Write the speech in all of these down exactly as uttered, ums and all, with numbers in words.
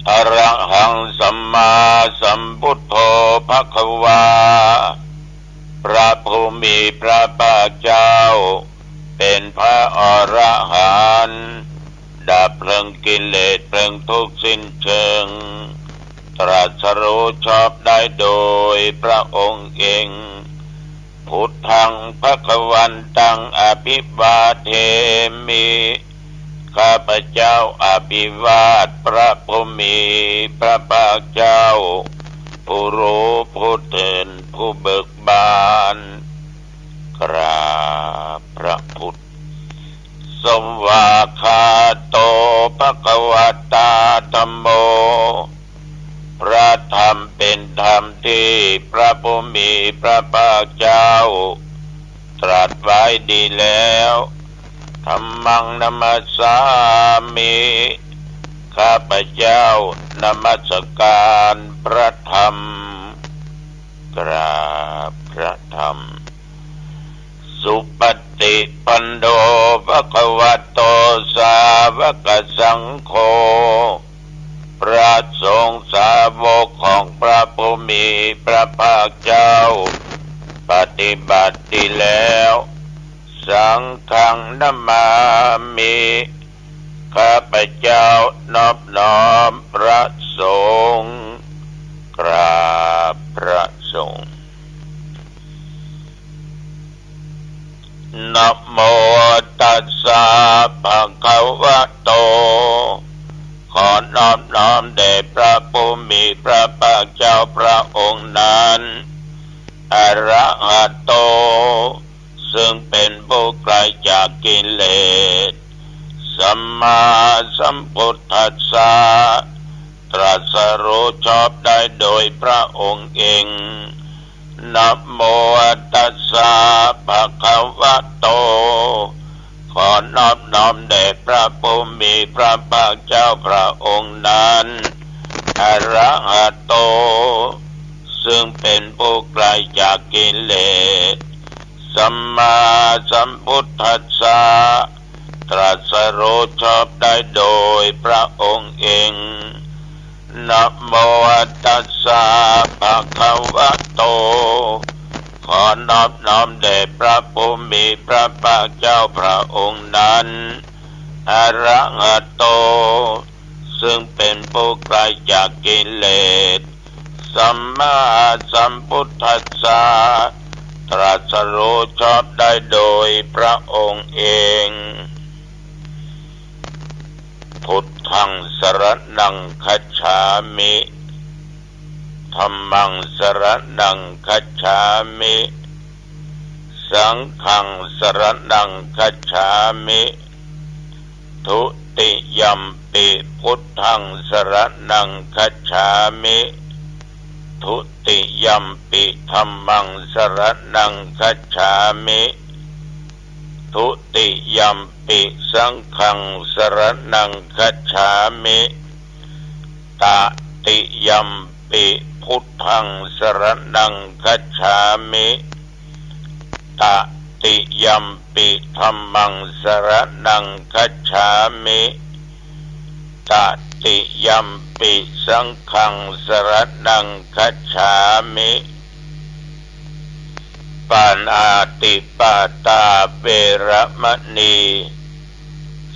อะระหังสัมมาสัมพุทโธภะคะวา พระผู้มีพระภาคเจ้า เป๋นพระอรหันต์ ดับเพลิงกิเลสเพลิงทุกข์สิ้นเชิง ตรัสรู้ชอบได้โดยพระองค์เอง พุทธังภะคะวันตังอะภิวาเทมิ ข้าพเจ้าอภิวาทพระผู้มีพระภาคเจ้า ผู้รู้ผู้ตื่นผู้เบิกบาน กราบพระพุทธ สวากขาโตภะคะวะตาธัมโม พระธรรมเป๋นธรรมที่พระผู้มีพระภาคเจ้าตรัสไว้ดีแล้ว ธัมมังนะมัสสามิ ข้าพเจ้านมัสการพระธรรม กราบพระธรรม สุปฏิปันโนภะคะวะโตสาวกสังโฆ พระสงฆ์สาวกของพระผู้มีพระภาคเจ้า ปฏิบัติดีแล้ว สังฆังนะมามิ ข้าพเจ้านอบน้อมพระสงฆ์ กราบพระสงฆ์ นะโมตัสสะภะคะวะโต ขอนอบน้อมแด่พระผู้มีพระภาคเจ้าพระองค์นั้น อะระหะโต ซึ่งเป๋นผู้ไกลจากกิเลส สัมมาสัมพุทธัสสะ ตรัสรู้ชอบได้โดยพระองค์เอง นะโมตัสสะภะคะวะโต ขอนอบน้อมแด่พระผู้มีพระภาคเจ้าพระองค์นั้น อะระหะโต ซึ่งเป๋นผู้ไกลจากกิเลส สัมมาสัมพุทธัสสะ ตรัสรู้ชอบได้โดยพระองค์เอง นะโมตัสสะภะคะวะโต ขอนอบน้อมแด่พระผู้มีพระภาคเจ้าพระองค์นั้น อะระหะโต ซึ่งเป๋นผู้ไกลจากกิเลส สัมมาสัมพุทธัสสะ ตรัสรู้ชอบได้โดยพระองค์เอง พุทธังสรณังคัจฉามิ ธัมมังสรณังคัจฉามิ สังฆังสรณังคัจฉามิ ทุติยัมปิพุทธังสรณังคัจฉามิ ทุติยัมปิธัมมังสรณังคัจฉามิ ทุติยัมปิสังฆังสรณังคัจฉามิ ตติยัมปิพุทธังสรณังคัจฉามิ ตติยัมปิธัมมังสรณังคัจฉามิ ตติยัมปิสังฆังสรณังคัจฉามิ ปาณาติปาตาเวระมะนี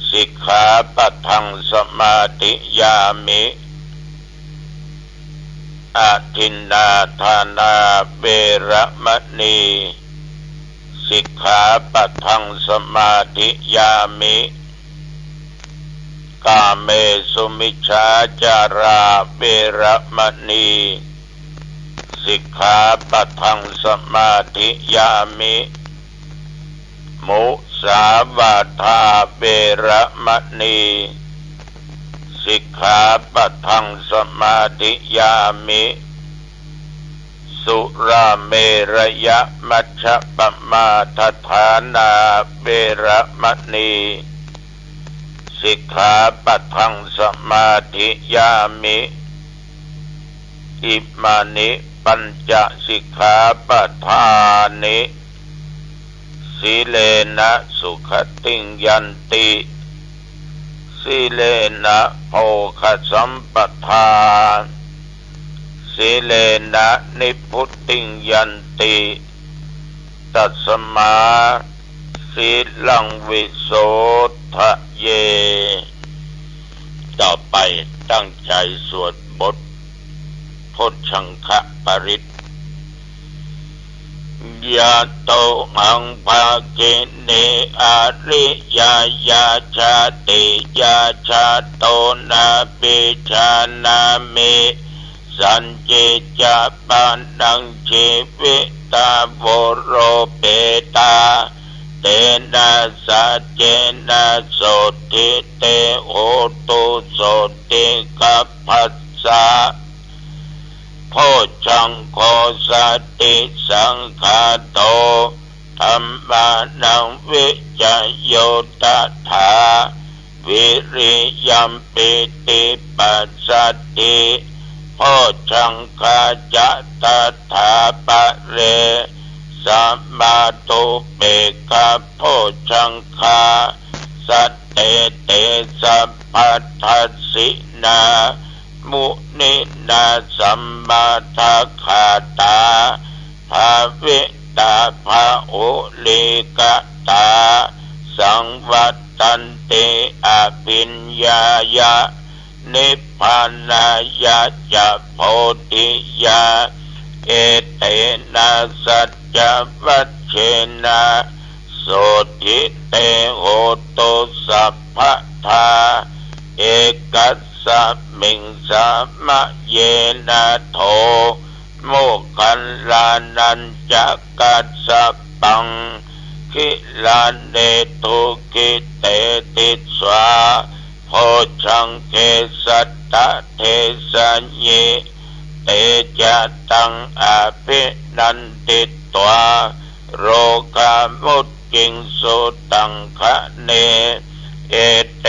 สิกขาปะทังสมาธิยามิ อทินนาทานาเวระมะนี สิกขาปะทังสมาธิยามิ กาเมสุมิจฉาจาราเวระมะนี สิกขาปะทังสมาธิยามิ มุสาวาทาเวระมะนี สิกขาปะทังสมาธิยามิ สุราเมรยมัชฌปมาทฐานาเวระมะนี สิกขาปะทังสมาธิยามิ อิมานิปัญจสิกขาปะทานิ สีเลนะสุขติงยันติ ส สีเลนะโภคสัมปทา สีเลนะนิพพุติงยันติ ตัสมาสีลังวิโสทะเย ต่อไปตั้งใจ๋สวดบทโพชฌังคปริตร ยะโตหัง ภาคินี อริยญาณชาติญาณชาโต นาภิชานามิ สันติจจะ ปะนัง จีวิตา โวโรเปตา เตนะ สัจเจนะ โสตถิ เต โหตุ โสตถิ กัปปะสะ โพชฌังโค สติสังขาโต ธัมมานัง วิจโย ตถา วิริยัม ปีติปัสสัทธิ โพชฌังคา จะ ตถา ปะเร สะมาตุเปกขา โพชฌังคา สะเต เต สัพพะทัสสินา มุนินา สัมมาทักขาตา ภาวิตา บาหุลีกตา สังวัตตันติ อภิญญายะ นิพพานายะ จะ โพธิยา เอเตนะ สัจจวัจเชนะ โสตถิ เต โหตุ สัพพะทา เอกัสสะมิง สะมะเยนะ โถ โมคคัลลานัญจะกัสสะปัง กิลาเน ทุกขิเต ติสสา โพชฌังเก สัตตะเทสะยิ เตจะตัง อภินันทิตวา โรกามุจจิงสุตังคะเน เอเต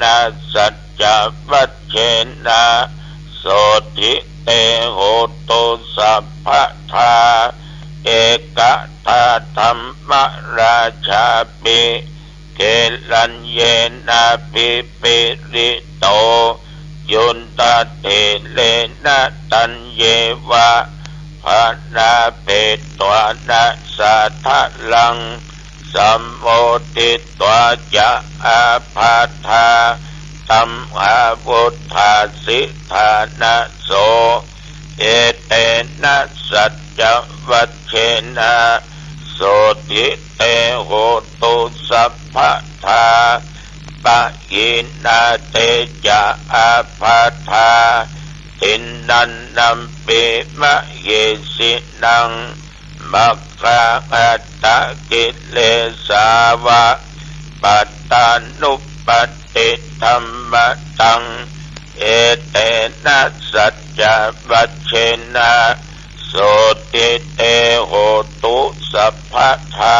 นะ สัจจวัจเชนะ โสตถิ เต โหตุ สัพพะทา เอกตา ธัมมราชาปิ เกลัญเยนะ ปิปิริโต จุนทะเถเรนะ ตัญเยวะ พะนาเปตวานะ สาทะลัง สัมโมทิตวา จะ อาพาธา ตัมหาวุฏฐาสิทานะโส เอเตนะ สัจจวัจเชนะ โสตถิ เต โหตุ สัพพะทา ปะหีนา เตจะ อาพาธา ตินนันนัมปิ มะเหสินัง มัคคาหัตถกิเลสาวะ ปัตตานุปัตติธัมมะตัง เอเตนะ สัจจวัจเชนะ โสตถิ เต โหตุ สัพพะทา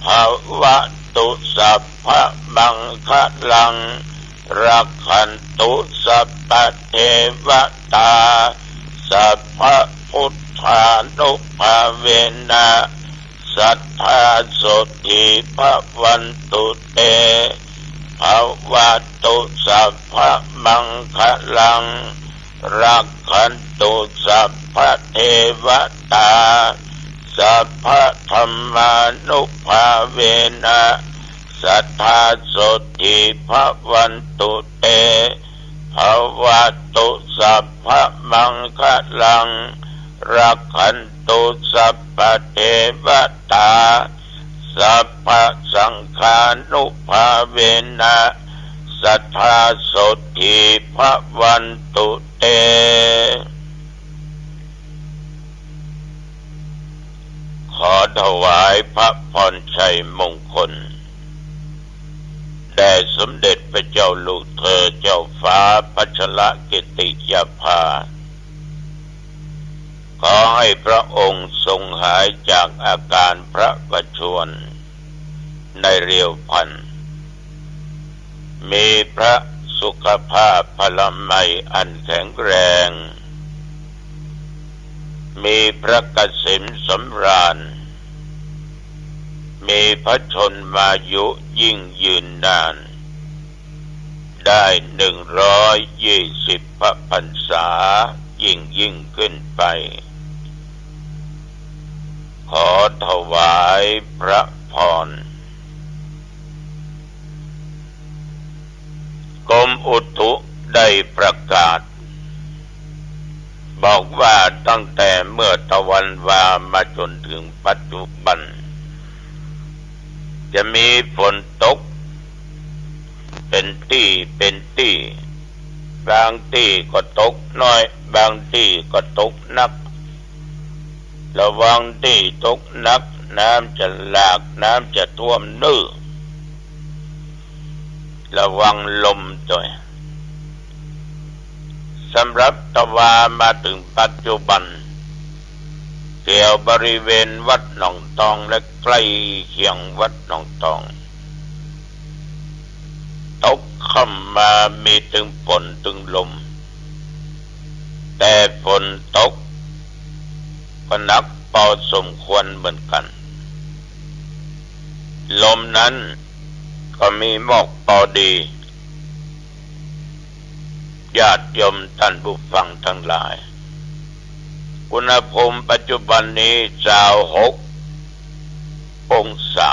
ภะวะตุ สัพพะมังคะลัง รักขันตุ สัพพะเทวะตา สัพพะพุทธานุภาเวนะ สัตถา โสตถิ ภะวันตุ เต ภะวะตุ สัพพะมังคะลัง รักขันตุ สัพพะเทวะตา สัพพะธัมมานุภาเวนะ สัตถา โสตถิ ภะวันตุ เต ภะวะตุ สัพพะมังคะลัง รักขันตุ สัพพะเทวะตา สัพพะสังฆานุภาเวนะ สัตถา โสตถิ ภะวันตุ เต ขอถวายพระพรชัยมงคล แด่สมเด็จพระเจ้าลูกเธอเจ้าฟ้าพัชรกิติยาภา ขอให้พระองค์ทรงหายจากอาการพระประชวรในเร็วพลัน มีพระสุขภาพพลามัยอันแข็งแรง มีพระเกษมสำราญ มีพระชนมายุยิ่งยืนนาน ได้หนึ่งร้อยยี่สิบพระพรรษา ยิ่งยิ่งขึ้นไป ขอถวายพระพร กรมอุตุได้ประกาศ บอกว่าตั้งแต่เมื่อตะวันวามาจนถึงปัจจุบัน จะมีฝนตกเป็นตี้เป็นตี้ บางตี้ก็ตกน้อย บางตี้ก็ตกหนัก ระวังตี้ตกหนัก น้ำจะหลาก น้ำจะท่วมเน้อ ระวังลมตวย สำหรับตะวามาเถิงปัจจุบัน แถวบริเวณวัดหนองตองและใกล้เคียงวัดหนองตอง ตกค่ำมามีตึงฝนตึงลม แต่ฝนตกก็หนักพอสมควรเหมือนกั๋น ลมนั้นก็มีหมอกพอดี ญาติโยมต้านผู้ฟังตังหลาย อุณหภูมิปัจจุบันนี้ซาวหกองศา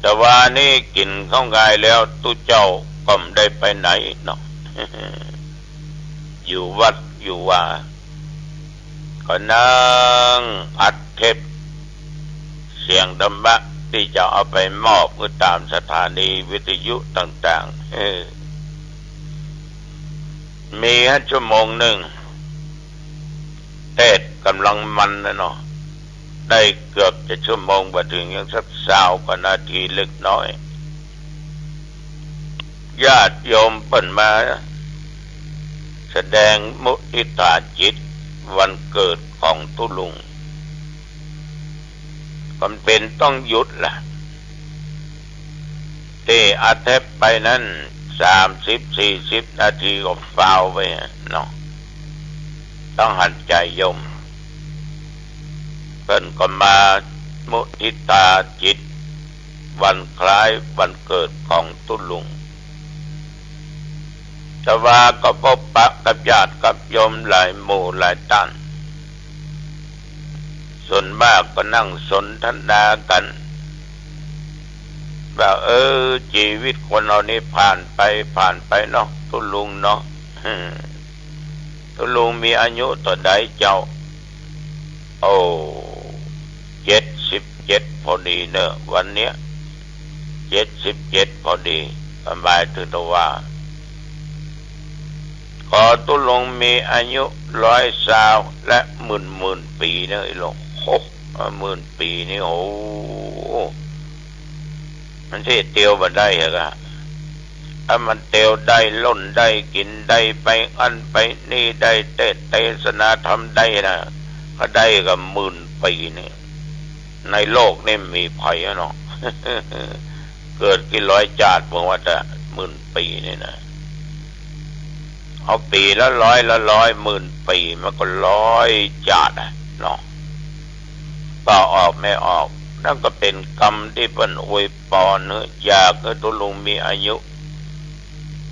ตะวานี้กิ๋นข้าวงายแล้วตุ๊เจ้าก็บ่ได้ไปไหนเนาะ อยู่วัดอยู่วา ก็นั่งอัดเทปเสียงธรรมะตี้จะเอาไปมอบหื้อต๋ามสถานีวิทยุต่างๆ เออ มีห้าชั่วโมงนึ่ง เทศน์ก่ำลังมันน่ะเนาะ ได้เกือบจะชั่วโมงบ่เถิง ยังสักซาวกว่านาทีเล็กน้อย ญาติโยมเปิ้นมาแสดงมุทิตาจิตวันเกิดของตุ๊ลุง ก็เป๋นต้องหยุดละ ตี้อัดเทปไปนั้น สามสิบสี่สิบนาทีก็ฟาวไปเนาะ ต้องหันใจ๋โยม เปิ้นก็มามุทิตาจิตวันคล้ายวันเกิดของตุ๊ลุง ตะวาก็ปบปะกับญาติกับโยมหลายหมู่หลายต้าน ส่วนมากก็นั่งสนทนากั๋น ว่า เออ จีวิตคนเฮานี่ผ่านไป ผ่านไปเนาะ ตุ๊ลุงเนาะ ตุ๊ลุงมีอายุเต้าใดเจ้า โอ้ เจ็ดสิบเจ็ดพอดีเน่อ วันเนี้ย เจ็ดสิบเจ็ดพอดี หมายเถิงตะวา ขอตุ๊ลุงมีอายุร้อยซาวและหมื่นหมื่นปี๋เน่อ อีหลวง โอ้ หมื่นปี๋นี่ โอ้ มันเตียวบ่ได้เหรอกะ ถ้ามันเตียวได้ล่นได้กิ๋นได้ไปอั้นไปนี่ได้เตสนาธรรมได้นะ ก็ได้กะหมื่นปี๋นี่ ในโลกนี่มีใผอะเนาะ เกิดกี่ร้อยจาติบ่ว่าแต่หมื่นปี๋นี่นะ เอาปี๋ละร้อยละร้อย หมื่นปี๋มันก็ร้อยจาติอะเนาะ ก็ออกไม่ออก นั่นก็เป๋นกรรมตี้เปิ้นอวยปอนหื้อ อยากหื้อตุ๊ลุงมีอายุ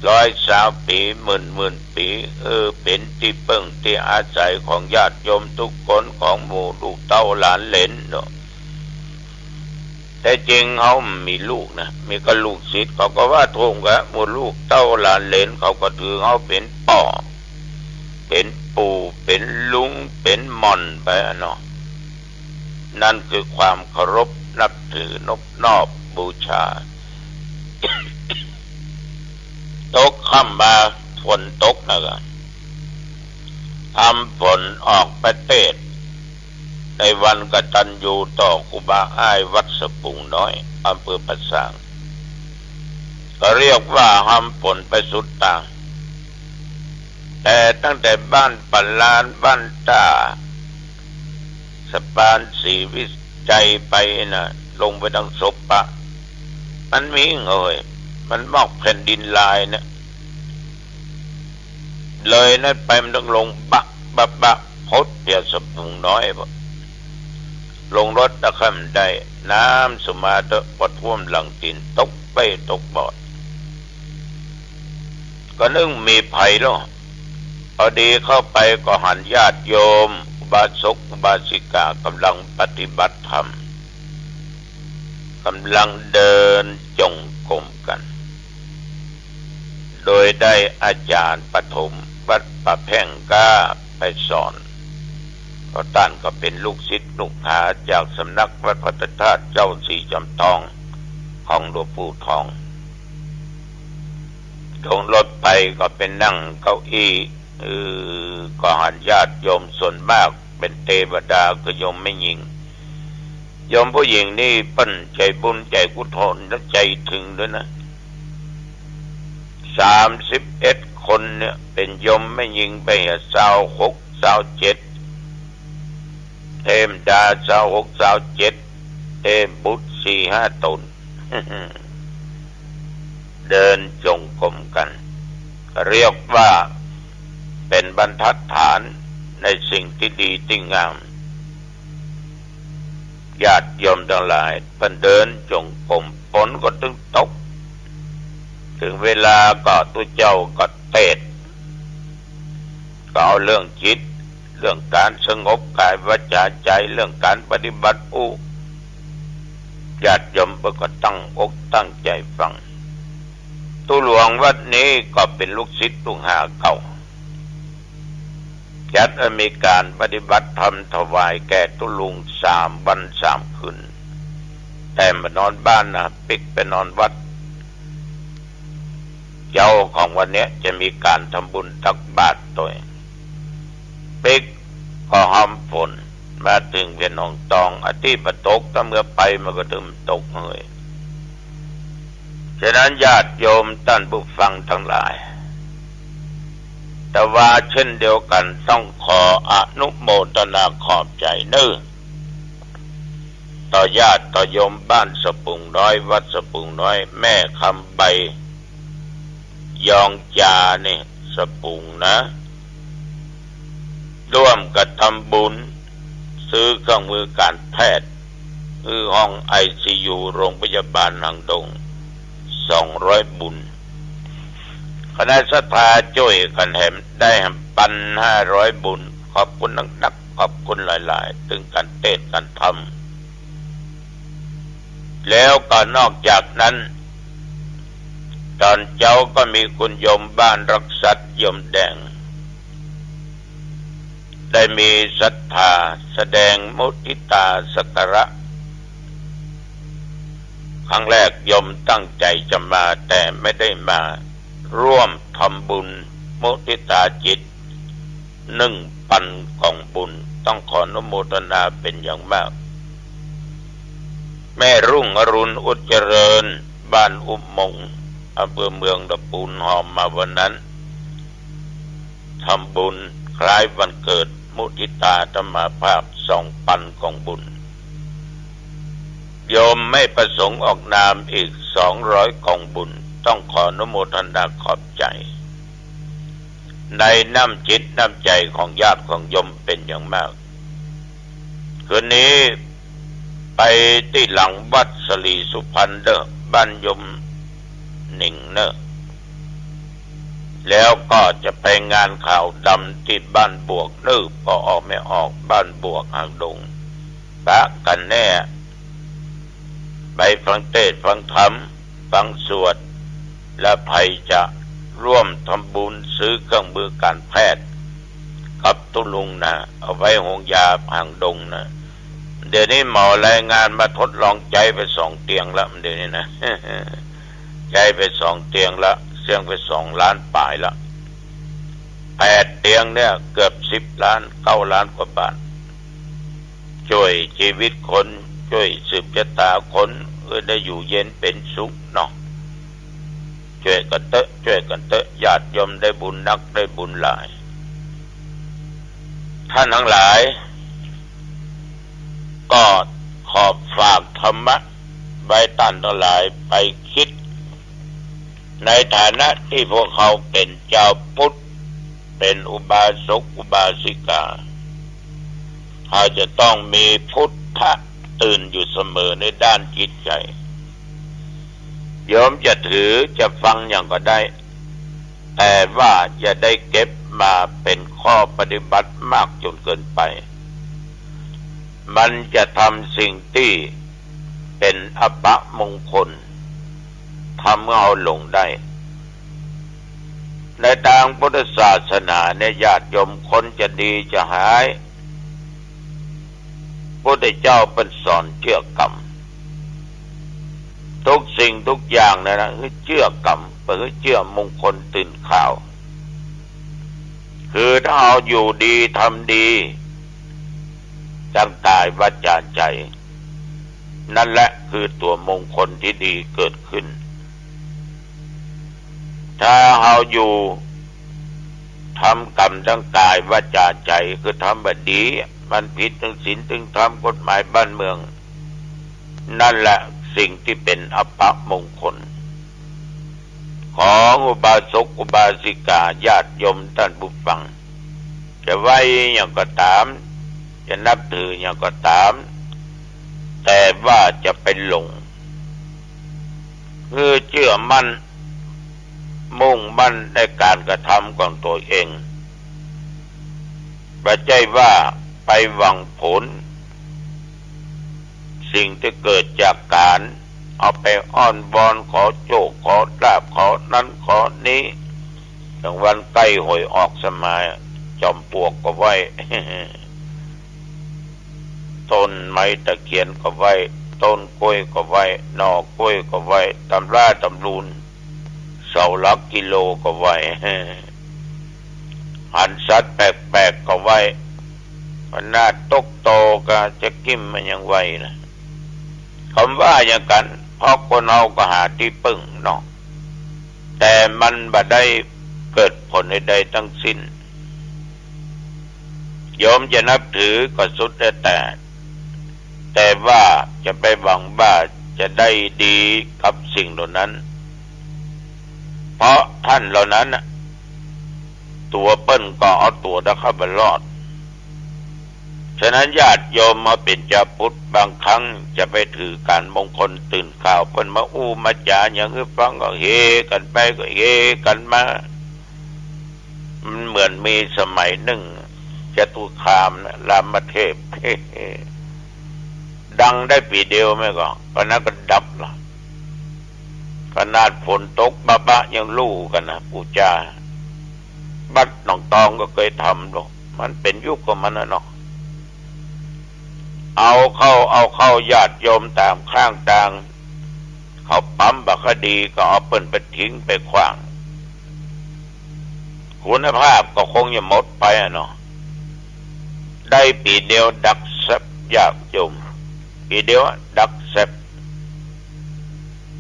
ร้อยซาวปี๋ หมื่นหมื่นปี๋ เออ เป๋นตี้เปิ้งตี้อาศัยของญาติโยมทุกคน ของหมู่ลูกเต้าหลานเหลนเนาะ แต่จริงเฮาบ่มีลูกนะ มีกะลูกศิษย์ เขาก็ว่าถูกอะ หมู่ลูกเต้าหลานเหลน เขาก็ถือเฮาเป๋นป้อ เป๋นปู่ เป๋นลุง เป๋นหม่อนไปอะเนาะ นั่นคือความเคารพนับถือนบนอบบูชา ตกค่ำมาฝนตกนะกะ ฮำฝนออกไปเตสน์ ในวันกตัญญูต่อครูบาอ้ายวัดสะปุงน้อย อำเภอป่าซาง ก็เรียกว่าฮำฝนไปสุดตาง แต่ตั้งแต่บ้านป่าลาน บ้านต้า สะปานศรีวิชัยไปน่ะ ลงไปตางโสปะ มันมีเฮ้ย มันมอกแผ่นดินลายเนี่ย เลยนั้นไปมันต้องลงบะบะบะ พดเปียกสะปุงน้อยบ่ ลงรถตะค่ำได้ น้ำสุมาเต๊อะ ปะท่วมหลังตี๋น ตกเป้ตกบอด ก็นึ่งมีภัยแล้ว พอดีเข้าไปก็หันญาติโยม อุบาสกอุบาสิกา ก่ำลังปฏิบัติธรรม ก่ำลังเดินจงกรมกั๋น โดยได้อาจ๋ารย์ปฐมวัดป่าแพ่งกล้าไปสอน เพราะต้านก็เป๋นลูกศิษย์ลูกหาจากสำนักวัดพระธาตุเจ้าสีจอมทองของหลวงปู่ทอง ลงรถไปก็ไปนั่งเก้าอี้ เออ ก็หันญาติโยมส่วนมากเป๋นเตวดา คือโยมแม่ญิง โยมผู้ญิงนี่เปิ้นใจ๋บุญใจ๋กุศลและใจ๋เถิงด้วยนะ สามสิบเอ็ดคนเนี่ยเป๋นโยมแม่ญิงไปเหีย ซาวหก ซาวเจ็ด เตมดา ซาวหก ซาวเจ็ด เตมบุตรสี่ห้าต๋น เดินจงกรมกั๋น เรียกว่าเป๋นบรรทัดฐานในสิ่งตี้ดีตี้งาม ญาติโยมตังหลาย เปิ้นเดินจงกรม ฝนก็ตึงตก เถิงเวลาก็ตุ๊เจ้าก็เตสน์ ก็เอาเรื่องจิต เรื่องก๋านสงบก๋ายวาจ๋าใจ๋ เรื่องก๋านปฏิบัติอู้ ญาติโยมเปิ้นก็ตั้งอกตั้งใจ๋ฟัง ตุ๊หลวงวัดนี้ก็เป๋นลูกศิษย์ลูกหาเก่า จัดให้มีก๋านปฏิบัติธรรมถวายแก่ตุ๊ลุงสามวันสามคืน แต้มานอนบ้านนะ ปิ๊กไปนอนวัด เจ๊าของวันเนี้ยจะมีก๋านทำบุญตักบาตรตวย ปิ๊กก็ฮ้ำฝน มาเถิงเวียงหนองตอง อาทิตย์บ่ตก แต่เมื่อไปมันก็เริ่มตกเฮย ฉะนั้นญาติโยมต้านผู้ฟังตังหลาย แต่ว่าเช่นเดียวกั๋นต้องขออนุโมทนาขอบใจ๋เน้อ ต่อญาติต่อโยมบ้านสะปุงน้อย วัดสะปุงน้อย แม่คำใบ ยองจานี่ สะปุงนะ ร่วมกั๋นทำบุญ ซื้อเครื่องมือก๋านแพทย์ หื้อห้องไอซียู โรงพยาบาลหางดง สองร้อยบุญ คณะศรัทธาจ้วยกั๋นแหมได้แหมปันห้าร้อยบุญ ขอบคุณนักๆ ขอบคุณหลายๆ เถิงก๋านเตสน์ก๋านธรรม แล้วก็นอกจากนั้น ต๋อนเจ๊าก็มีคุณโยมบ้านรักสัตย์ โยมแดง ได้มีศรัทธาแสดงมุทิตาสักการะ ครั้งแรกโยมตั้งใจ๋จะมา แต่ไม่ได้มา ร่วมทำบุญมุทิตาจิต หนึ่งปันก๋องบุญ ต้องขออนุโมทนาเป๋นอย่างมาก แม่รุ่งอรุณ อุดเจริญ บ้านอุโมงค์ อำเภอเมือง ตะปูนหอม มาวันนั้น ทำบุญคล้ายวันเกิด มุทิตาอาตมาภาพ สองปันก๋องบุญ โยมไม่ประสงค์ออกนามอีก สองร้อยก๋องบุญ ต้องขออนุโมทนาขอบใจ๋ ในน้ำจิตน้ำใจ๋ของญาติของโยมเป๋นอย่างมาก คืนนี้ไปตี้หลังวัดสลีสุพรรณเน้อ บ้านโยมหนิงเน้อ แล้วก็จะไปงานขาวดำตี้บ้านบวกเน้อ ปอออกแม่ออก บ้านบวกหางดง ปะกั๋นแน่ ไปฟังเตสน์ฟังธรรม ฟังสวด และใผจะร่วมทำบุญซื้อเครื่องมือก๋านแพทย์กับตุ๊ลุงนะ เอาไว้โฮงยาหางดงนะ เดี๋ยวนี้หมอรายงานมาทดลองใจ๊ไปสองเตียงละ เดี๋ยวนี้นะ ใจ๊ไปสองเตียงละ เสี้ยงไปสองล้านป๋ายละ แปดเตียงเนี่ยเกือบสิบล้าน เก้าล้านกว่าบาท จ้วยจีวิตคน จ้วยสืบจะต๋าคน หื้อได้อยู่เย็นเป๋นสุขเนาะ จ้วยกั๋นเต๊อะ จ้วยกั๋นเต๊อะ ญาติโยมได้บุญนัก ได้บุญหลาย ท่านตังหลาย ก็ขอฝากธรรมะไว้ต้านตังหลายไปกึ๊ด ในฐานะตี้พวกเฮาเป๋นจาวพุทธ เป๋นอุบาสกอุบาสิกา เฮาจะต้องมีพุทธะตื่นอยู่เสมอในด้านจิตใจ๋ โยมจะถือจะฟังหยังก็ได้ แต่ว่าอย่าได้เก็บมาเป๋นข้อปฏิบัติมากจ๋นเกินไป มันจะทำสิ่งตี้เป๋นอัปมงคล ทำหื้อเฮาหลงได้ ในตางพุทธศาสนาเนี่ย ญาติโยม คนจะดีจะฮ้าย พุทธเจ้าเปิ้นสอนเจื้อกรรม ทุกสิ่งทุกอย่างนั่นนะ หื้อเจื้อกรรม บ่หื้อเจื้อมงคลตื่นข่าว คือถ้าเฮาอยู่ดีทำดี ตางก๋ายวาจ๋าใจ๋ นั่นแหละคือตั๋วมงคลตี้ดีเกิดขึ้น ถ้าเฮาอยู่ทำกรรมตางก๋ายวาจ๋าใจ๋ คือทำบ่ดี มันผิดตึงศีลตึงธรรม กฎหมายบ้านเมือง นั่นแหละสิ่งตี้เป๋นอัปมงคล ของอุบาสกอุบาสิกา ญาติโยมต้านผู้ฟัง จะไหว้หยังก็ต๋าม จะนับถือหยังก็ต๋าม แต่ว่าจะไปหลง หื้อเจื้อมั่น มุ่งมั่นในก๋านกระทำของตั๋วเอง บ่ใจ้ว่าไปหวังผล สิ่งตี้เกิดจากก๋านเอาไปอ้อนวอนขอโจ้ขอลาภ ขอนั้นขอนี้ อย่างวันใก้หวยออกสมัย จอมปลวกก็ไหว้ ต้นไม้ตะเคียนก็ไหว้ ต้นกล้วยก็ไหว้ หน่อกล้วยก็ไหว้ ตำราตำรูน เสาหลักกิโลก็ไหว้ หันสัตว์แปลกๆ ก็ไหว้ ขนาดตกโตก็จะกิ๋มมันยังไหว้นะ กำว่าอย่างกั๋น เพราะคนเฮาก็หาตี้เปิ้งเนาะ แต่มันบ่ได้เกิดผลใดๆ ตึงสิ้น โยมจะนับถือก็สุดแล้วแต่ แต่ว่าจะไปหวังว่าจะได้ดีกับสิ่งเหล่านั้น เพราะต้านเหล่านั้นน่ะ ตั๋วเปิ้นก็เอาตั๋วตะเข้าบ่รอด ฉะนั้นญาติโยมมาเป๋นจาวพุทธ บางครั้งจะไปถือก๋านมงคลตื่นข่าว เปิ้นมาอู้มาจ๋าหยังหื้อฟังก็เฮกั๋นไปก็เฮกั๋นมา มันเหมือนมีสมัยนึ่ง จตุคามนะ รามเทพ ดังได้ปี๋เดียวแม่ก็ ก็นั้นก็ดับละ ขนาดฝนตกบะๆ ยังลู่กั๋นนะ ปู๋จา วัดหนองตองก็เกยทำดอก มันเป๋นยุคของมันน่ะเนาะ เอาเข้า เอาเข้าญาติโยมต๋ามข้างตาง เขาปั๊มบ่ค่อยดีก็เอาเปิ้นไปทิ้งไปขว้าง คุณภาพก็คงจะหมดไปอะเนาะ ได้ปี๋เดียวดับแซ็บญาติโยม ปี๋เดียวดับแซ็บ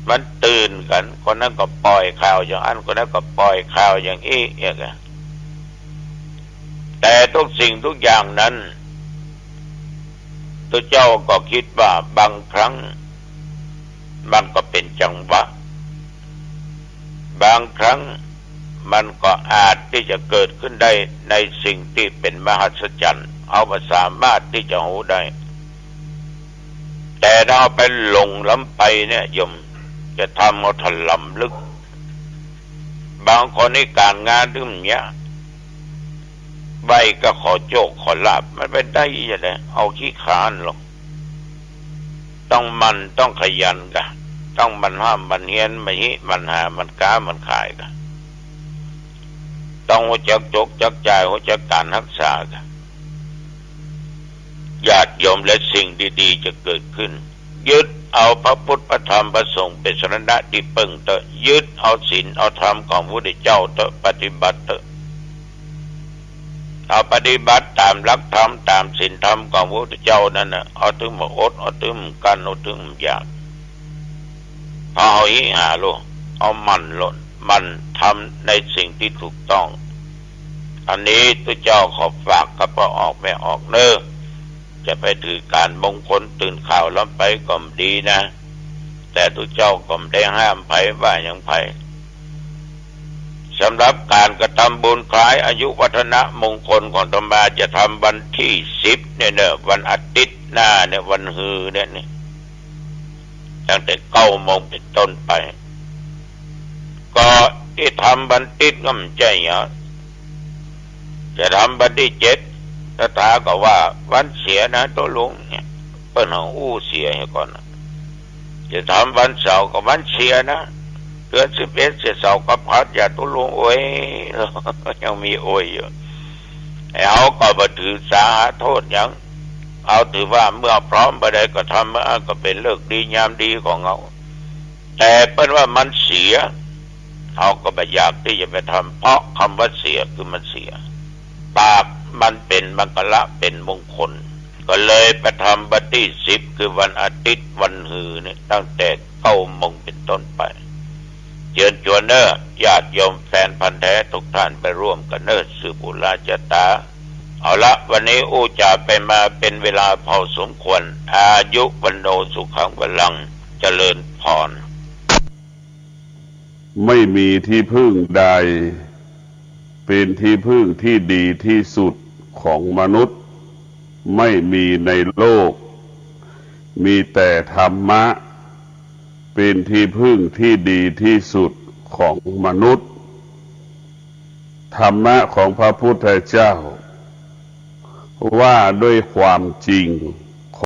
มันตื่นกั๋น คนนั้นก็ป่อยข่าวอย่างอั้น คนนั้นก็ป่อยข่าวอย่างอี้เอียกอะ แต่ทุกสิ่งทุกอย่างนั้น ตุ๊เจ้าก็กึ๊ดว่าบางครั้งมันก็เป๋นจังหวะ บางครั้งมันก็อาจตี้จะเกิดขึ้นได้ในสิ่งตี้เป๋นมหัศจรรย์ เฮาบ่สามารถตี้จะฮู้ได้ แต่ถ้าเฮาไปหลงล้ำไปเนี่ยโยม จะทำเอาถล่มลึก บางคนนี่ก๋านงานตึงเยียะ ไหว้ก็ขอโจ้ขอลาภ มันไปได้จะได๋ เอาขี้ขลาดลอ ต้องหมั่น ต้องขยันกะ ต้องหมั่นห้ำหมั่นเฮียน หมั่นฮิหมั่นหา หมั่นก๊าหมั่นขายกะ ต้องฮู้จักจกจักจ่าย ฮู้จักก๋านฮักษากะ ญาติโยม และสิ่งดีๆ จะเกิดขึ้น ยึดเอาพระพุทธพระธรรมพระสงฆ์เป๋นสรณะตี้เปิ้งเต๊อะ ยึดเอาศีลเอาธรรมของพระพุทธเจ้าเต๊อะ ปฏิบัติเต๊อะ เอาปฏิบัติต๋ามหลักธรรม ต๋ามศีลธรรมของพระพุทธเจ้านั้นน่ะ เอาตึงบ่อด เอาตึงบ่กลั้น เอาตึงบ่อยาก เอา เอาฮิหาโลด เอาหมั่นโลด หมั่นทำในสิ่งตี้ถูกต้อง อันนี้ตุ๊เจ้าขอฝากกับป้อออกแม่ออกเน่อ จะไปถือก๋านมงคลตื่นข่าวล้ำไปก็บ่ดีนะ แต่ตุ๊เจ้าก็บ่ได้ห้ามใผว่าหยังใผ สำหรับก๋านกระทำบุญคล้ายอายุวัฒนมงคลของอาตมาจะทำวันตี้สิบเนี่ยเน่อ วันอาทิตย์หน้าเนี่ย วันฮือเนี่ย ตั้งแต่เก้าโมงเป๋นต้นไป ก็เอ ทำวันติ๊ดก็บ่ใจ้เหรอ จะทำวันตี้เจ็ด ตถาก็ว่าวันเสียนะตุ๊ลุง เนี่ย เปิ้นเอาอู้เสียเหียก่อนนะ จะทำวันเสาร์ก็วันเสียนะ เดือนสิบเอ็ดเสียเสาร์กับหัดอย่าตุ๊ลุงโอย ยังมีโอยอยู่ ไอ้เฮาก็บ่ถือสาหาโต้ษหยัง เอาถือว่าเมื่อพร้อมบ่ใดก็ทำ เมื่ออั้นก็เป๋นฤกษ์ดียามดีของเฮา แต่เปิ้นว่ามันเสีย เฮาก็บ่อยากตี้จะไปทำ เพราะกำว่าเสียคือมันเสีย ปากมันเป๋นมังคละเป๋นมงคล ก็เลยไปทำวันตี้สิบ คือวันอาทิตย์วันฮือเนี่ย ตั้งแต่เก้าโมงเป๋นต้นไป เจิญจวนเน่อ ญาติโยมแฟนพันธุ์แท้ทุกท่านไปร่วมกั๋นเน่อ สืบอุราชะต๋า เอาละ วันนี้อู้จ๋าไปมาเป๋นเวลาพอสมควร อายุวัณโณสุขังพลัง เจริญพร ไม่มีที่พึ่งใด เป๋นที่พึ่งที่ดีที่สุดของมนุษย์ ไม่มีในโลก มีแต่ธรรมะ เป๋นที่พึ่งที่ดีที่สุดของมนุษย์ ธรรมะของพระพุทธเจ้า ว่าด้วยความจริง